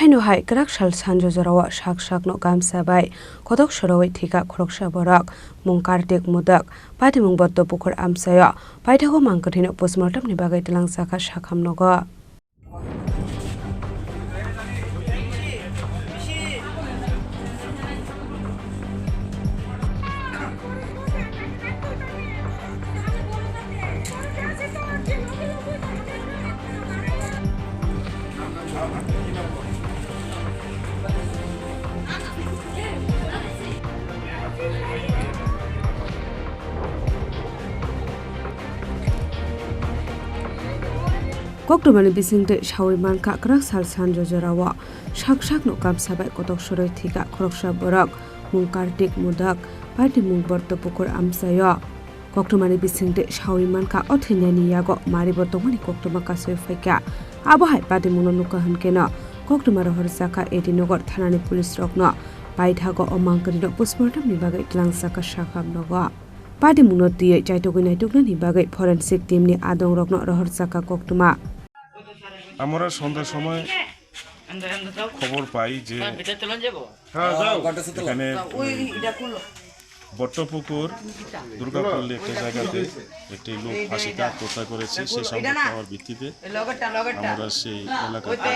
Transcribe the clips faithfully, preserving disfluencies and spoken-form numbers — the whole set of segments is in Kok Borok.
Haino hai kwrak sal sanjo jorao sak sakno gamsa bai kotok sorowi thwikha khoroksa borok, mung Kartik Modak, patimung Botto Pukur amchaio. Paithago mangkwthwino postmortemni bagwi twlangjakha sakham nogo. Koktwmani bisingtwi sawi mankha, kwrak sal sanjo jorao sak sakno gamsa bai kotok sorowi thwikha khoroksa borok, mung Kartik Modak, patimung Botto Pukur amchaio. Koktwmani bisingtwi sawi mankha, o thwinani yago maribo tongmani koktwma kasui phaikha. Abo hai patimungno nukha hwnkhe no koktwma rohorjakha A D Nagar thanani police rokno. Paithago o mangkwrwino postmortemni bagwi twlangjakha sakham nogo. Patimungno twiwi chaitugwi naituknani bagwi forensic teamni adongrokno rohorjakha koktwma. আমরা সন্ধ্যার সময় খবর পাই যে এখানে বট্টপুকুর দুর্গাপল্লী একটা জায়গাতে একটি লোক ফাঁসিতে আত্মহত্যা করেছে। সেই সংবাদ পাওয়ার ভিত্তিতে আমরা সেই এলাকাতে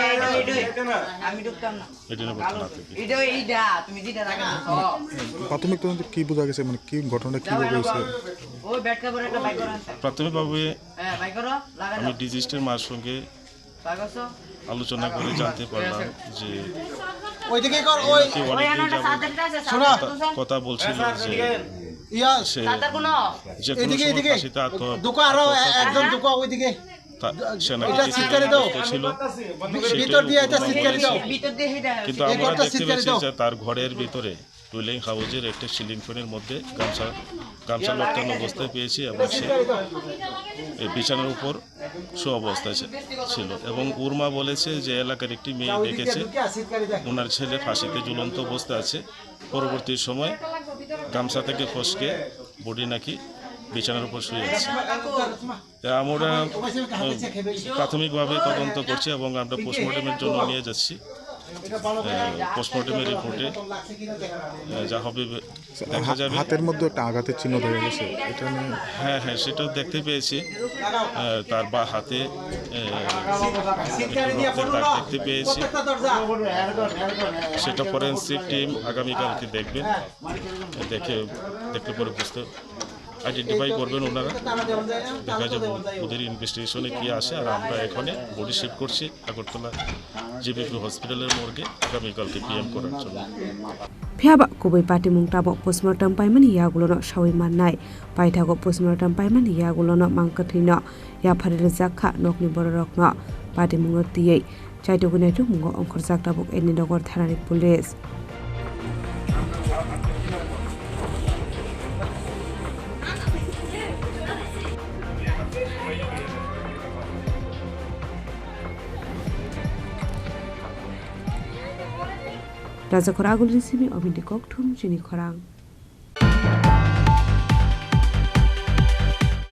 এটি নিয়ে ঘটনা থেকে। প্রাথমিক তদন্তে কি বোঝা গেছে, মানে কি ঘটনা কিভাবে হয়েছে? প্রাথমিকভাবে আমি ডিজিস্টের মার সঙ্গে আলোচনা করে জানতে পারলাম যে ওইদিকে কর, ওই নাকি অনেকদিন যাবত কথা, কথা বলছিল যে ইয়া, সে যে কোনো এদিকে, সময় এদিকে। ফাঁসিতে আত্ম-, ঢুকো আরো, আত্মহত্যা একদম করবে। ঢুকো ওইদিকে। তা-, সে নাকি এটা সিট করে দাও। ছিল। ভিতর দিয়ে এটা সিট করে দাও। কিন্তু এই আমরা ঘরটা দেখতে সিট করে পেয়েছি দাও। যে তার ঘরের ভিতরে টুইলিং হাউজের একটি সিলিং ফ্যানের মধ্যে গামছা, গামছা লটকানো অবস্থায় পেয়েছি এবং সে এই বিছানার উপর শোয়া অবস্থায় ছি-, ছিল এবং ওর মা বলেছে যে এলাকার একটি মেয়ে দেখেছে ওনার ছেলে ফাঁসিতে ঝুলন্ত অবস্থায় আছে। পরবর্তী সময় গামছা থেকে ফসকে বডি নাকি বিছানার উপর শুয়ে আছে। তা আমরা, উম, প্রাথমিকভাবে তদন্ত করছি এবং আমরা পোস্টমর্টমের জন্য নিয়ে যাচ্ছি। আহ, পোস্টমর্টমের রিপোর্টে, আহ, যা হবে দেখা হা-, যাবে। হাতের মধ্যে একটা আঘাতের চিহ্ন দেখা গেছে, এটা নিয়ে হ্যাঁ, হ্যাঁ, সেটাও দেখতে পেয়েছি। আহ, তার বা হাতে, আহ, একটু রক্তের দাগ দেখতে পেয়েছি। সেটা ফরেন্সিক টিম আগামীকালকে দেখবেন। দেখে, দেখলে পরে বুঝতে, আইডেন্টিফাই করবেন ওনারা। দেখা যাবে ওদের ইনভেস্টিগেশনে কি আসে। আর আমরা এখানে বডি শিফট করছি আগরতলা জেবিপি হসপিটালের মর্গে আগামীকালকে পিএম করার জন্য। Phiya ba kubui patimung tabok postmortem paimani yagulono sawi mannai. Paithago postmortem paimani yagulono mangkwthwino yaphari rwjak kha nokni bororokno. Patimungno twiwi chaitugwi naitukmungo ongkhorjak tabuk Edinagar thanani police. Rajakhor Agulni simi Obindi Kokthum chini khorang.